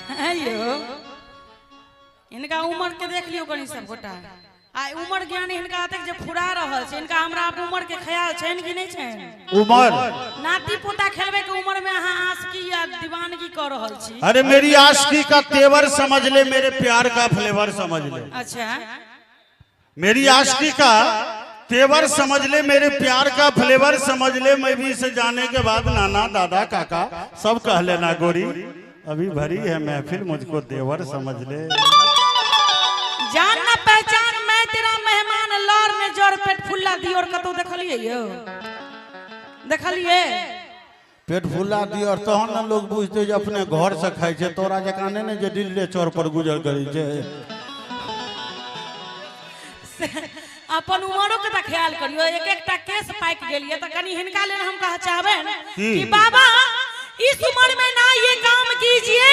यौ, हिनका उम्र के देख लियौ कनि सब गोटा। आ उम्र ज्ञान हिनका एतेक जे फुरा रहल छै, हिनका हमरा उम्र के ख्याल छनि कि नहि छनि? उमर नाती पोता खेलबै के उम्र में अहाँ आशिकी या दीवानगी कऽ रहल छी। अरे मेरी आशिकी का तेवर समझ ले, मेरे प्यार का फ्लेवर समझ ले। अच्छा। मेरी आशिकी का तेवर समझ ले, मेरे प्यार का फ्लेवर समझ ले। मैं भी इसे जाने के बाद नाना दादा काका सब कह लेना, गोरी अभी भरी है महफिल मुझको देवर समझ ले। जान ना पहचान मैं तेरा मेहमान, लौर ने जर पेट फुल्ला दियोर कतौ देखलिए यौ? देखलिए? पेट फुला दियर तहन ने लोग बुझते जे अपने घर से खाइ छै, तोरा जकाँ नहि ने जे दिल्ले चौर पर गुजर करै छै। अपन उमरो के तऽ ख्याल करियो, एक एकटा केस पाकि गेल ये, तऽ कनि हिनका लेल हम कह चाहबनि की? कि बाबा इस उम्र में ना ये काम कीजिए।